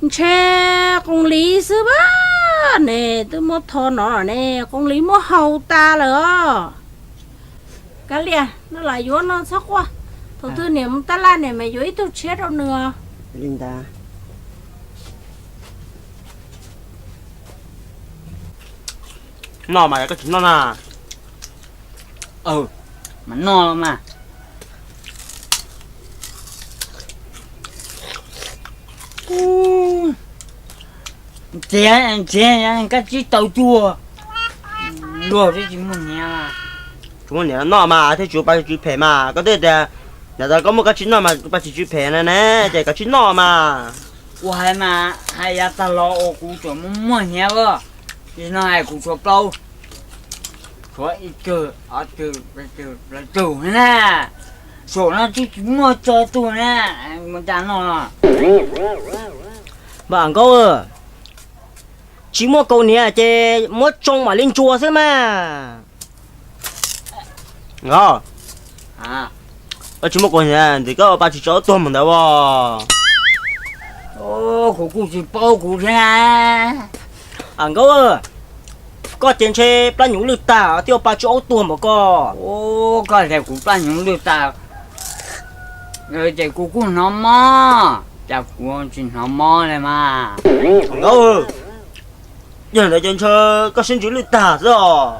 Ntshe qoo liv xwb pab ne, twb muab tho no ne, qoo liv muab haus tas lawm os. Kav liam, no lam yuav no txhob quaj. Thaum twg niam mus tab laj niam mas yuav ib tug tshiab rau nws os. Li ntawd. Noj mas koj tsis noj na. Mas noj los mas. Nrhiav, nrhiav kab tsib tau cuag, luag twb tsis muaj hniav. Tsis muaj hniav noj mas thiaj tsis ua pa tsw phem mas. Koj twb tias, yog tias koj muaj kab tsib noj mas ua pa tsw phem na ne, ces kab tsib noj mas. Kuv hais mas hais yav tag los uas kuv tsuas muaj muaj hniav, tsis no hais kuv tsuas plaub, tshuav ib tug, ob tug, peb tug, plaub tug na. Saum no twb tsis muaj tsawg tug na, mus cas no. Npawg Am Nkaub, tsis muaj kaus hniav ces muab tsoo mam li ntsuas xwb mas. Nkauj, koj tsis muaj kaus hniav ntawm koj ua pa tsw tso ob tuag mus ntawd as. Kuv kuj tsis paub kuv thiab. Am Nkaub, koj ces ntshe plab hnyuv lwj tag thiaj ua pa tsw aub tuag npaum koj. Koj tias kuv plab hnyuv lwj tag, ces kuv kuj hnov mob, cas kuv tsis hnov mob li mas. Nkauj, yog ntawd ces ntshe koj siab ntsws lwj tag xwb os.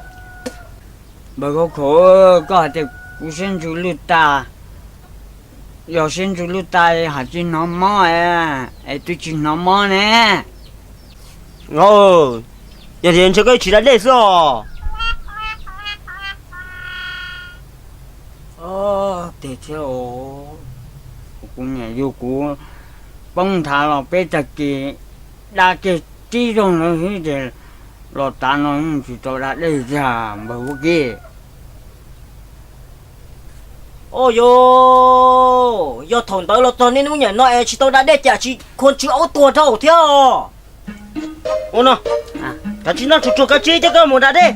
Npawg Nkauj Khaum, koj hais tias kuv siab ntsws lwj tag, yog siab ntsws lwj tag hais tsis hnov mob, es twb tsis hnov mob ne. Nkauj, yog tias ntshe koj tsis da dej xwb os. Tiag thiab, kuv niam yug kuv poob nthav los peb tag kis da kiag tib zaug ntawd xwb ces los tav no yeej tsis tau da dej tiag npawg Vaub Kib. Os, yog, yog thaum ntawd los txog niaj hnub niam no es tsis tau da dej cas tsis khuam tsw aub tuag rau thiab os. Ua no, kav tsij noj tsuag tsuag kav tsij coj koj mus da dej.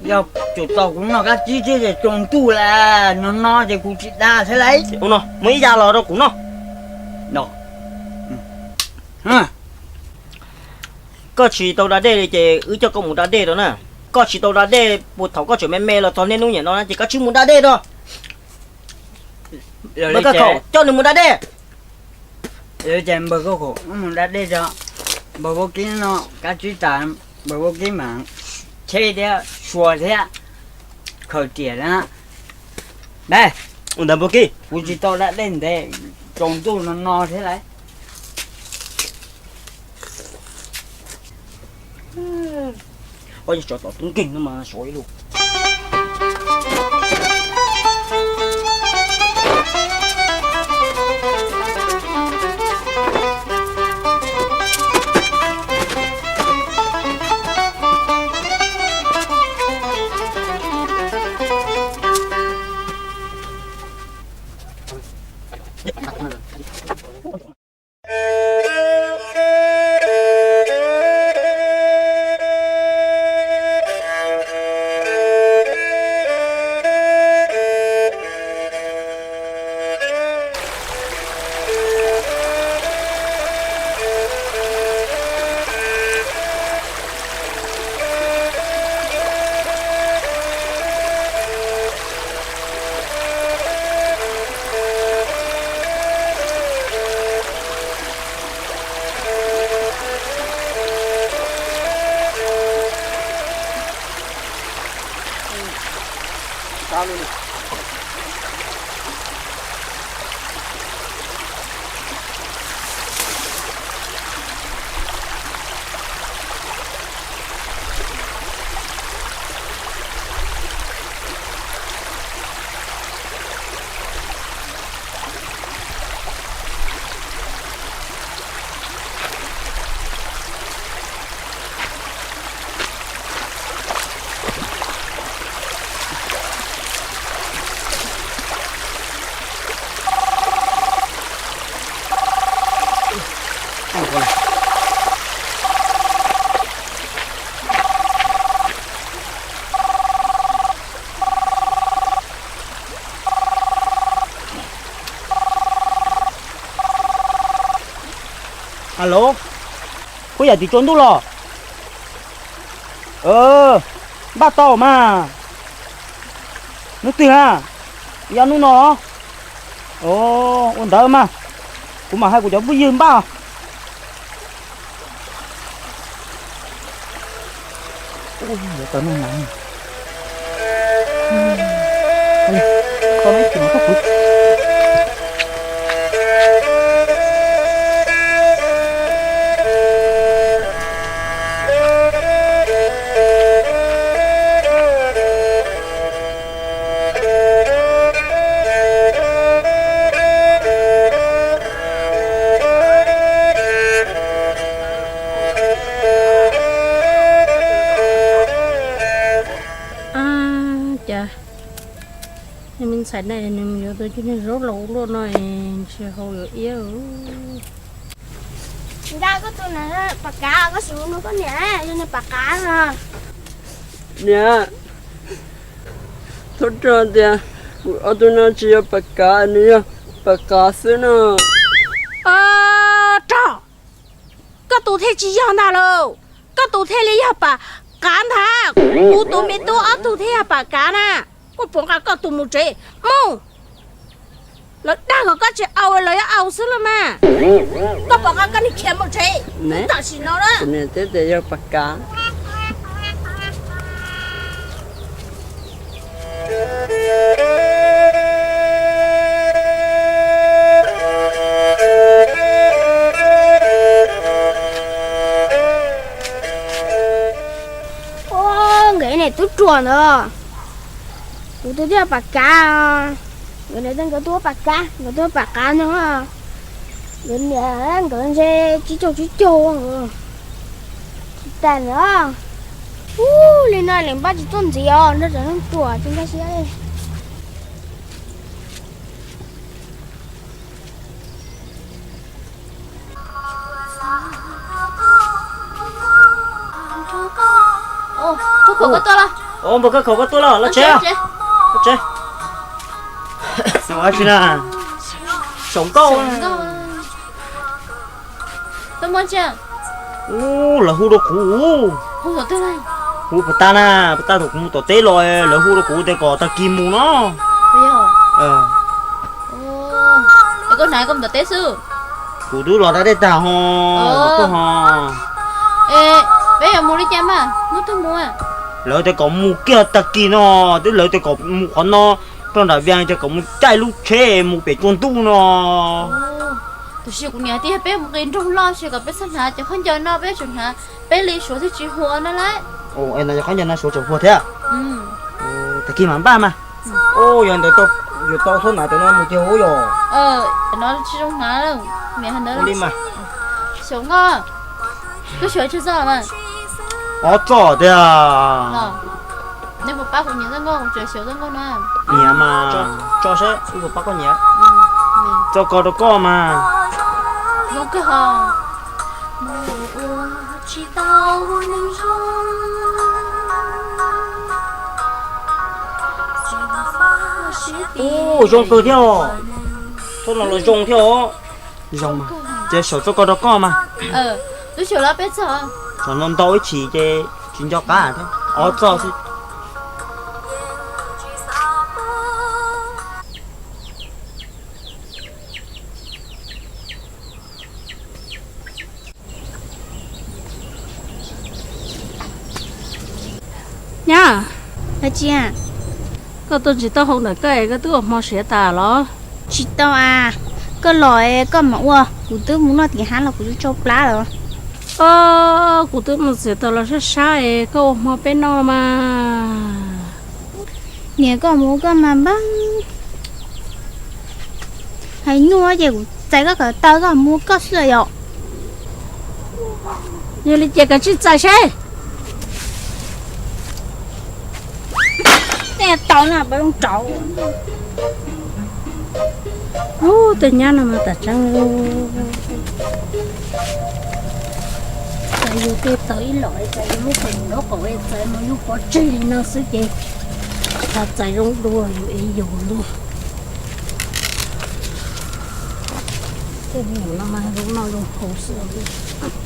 Yog tsum tau kuv noj kab tsib thiab ces tsaus ntuj lawm, no no ces kuv tsis da thiab lauj. Ua no, muaj ib yav los rau kuv noj. Koj tsis tau da dej li ces wb coj koj mus da dej rau na. Koj tsis tau da dej puag thaum koj tseem me me los txog niaj hnub niam no na ces koj tsis mus da dej rau. Npawg Khaum, coj nws mus da dej. Ces npawg Khaum mus da dej tso. Npawg Vaub Kib no kab tsib tas, npawg Vaub Kib mas cheb thiab sua thiab khaws riam na. Dej, ntawd npawg Kib, kuv tsis tau da dej ntev, tsaus ntuj no no thiab lauj. Ob, yog tsov tom tub nkeeg no mas sov ib lus. Alo, puas yog tim tsaus ntuj los? Npaj tau mas. Hnub twg na? Yog hnub no. Ua ntawd mas, kuv mam hais kuv cov phooj ywg npaj. Cas me ntxhais na, nws yuav tus cwj neeg zaub laus luaj no, ntshe hau yuav iab. Nkaj, koj tus na Pam Kav, koj sim mus nug koj niam, yog nws Pam Kav no. Niam, thaum rau tias kuv ob tug no tsis yog Pam Kav, nws yog Pam Kav xwb no. Rog, koj tus thiaj tsis yog ntag lauj, koj tus thiaj li yog Pam Kav ntag. Kuv tus me tub ob tug thiaj yog Pam Kav na. Koj puas nqa koj tus mus tsev mus? Lawv dag kom koj tsis au, lawv yuav au xwb los mas. Koj puas nqa koj niag khiav mus tsev tam sim no na? Kuv niam thiaj tias yog Pam Kav. Nkawd niam tub ruam ntawd, kuv tus thiaj Pam Kav. Nkawd niam nkawd tub Pam Kav, nkawd tub Pam Kav no. Nkawd niam nkawd ntshe tsib caug tsib caug tsis tas na. Ub, li no lawv npaj tsis tuaj ntxiv os, nrog rov rooj ruam tsis nkag siab li. Npawg Khaum, koj tuaj los? Los tsev, los tsev. Xyov tsi na, xyov nkauj. Ub, lawv hu rau kuv. Hu puas tag na, puas tag thaum kuv mus tom teb los, lawv hu rau kuv tias kom tag kis mus no. Koj hnav koj mus tom teb xwb. Kuv twb los da dej tag ho, koj ho. Peb yuav mus li cas mas, hnub twg mus? Lawv tias kom mus kiag tag kis no, twb lawv tias kom mus qhov no, rau nram Vias tias kom mus caij lub tsheb mus pem tsua ntuj no. Tab sis kuv niam tias yog peb mus nqis nroog loj ces kom peb txhob hnav cov khaub ncaws no, peb tsuas hnav peb li Suav thiaj tsis huas no lauj. Es no yog khaub ncaws no Suav tseem huas thiab. Tag kis mam npaj mas. Yog ntawd yuav tau txhob hnav cov no mus tiag ub yog. Cov no tsis zoo hnav. Ua li mas. Xyov nkauj, koj xyov tsis txog mas. Ob txoj tiag. Neb puas pab kuv nyiam txoj nkauj, kuv tseem xyov txoj nkauj no. Nyiam mas. Tso saib wb puas pab koj nyiam. Txoj ko rau koj mas. Zoo kawg ho. Ub, zoo kawg thiab os. Txoj no los zoo thiab os. Zoo mas. Ces xyaum txoj ko rau koj mas. Lub xyaum los peb txoj. Xyaum no ntau ib chim ces tsis nco qab thiab. Ob txoj xwb. Nyab, koj tuaj ntsis taub hau ntawm koj es koj twb ua hmo siav tas los? Tsis tau as, koj los es koj mam ua, kuv twb mus noj tim hav los kuv twb tsau plab lawm. Kuv twb mus txiav taws los sab sab es koj ua hmo peb noj los mas. Niam, koj mus koj mas npab. Hais nyuaj ces kuv txais koj kawm taw koj mus koj xwb yom. Yog li ces koj tsij txais seb. Tej tau no pab zoo rau. Ub, tej nyab no mas tam tseeb. Txais yus tej taws ib los, txais yus lub qhov nraub qaum, txais mus yus pov tseg li no xwb ces txais zoo dua yus es yus lub. Tej me nyuam no mas zoo noj zoo haus xwb os.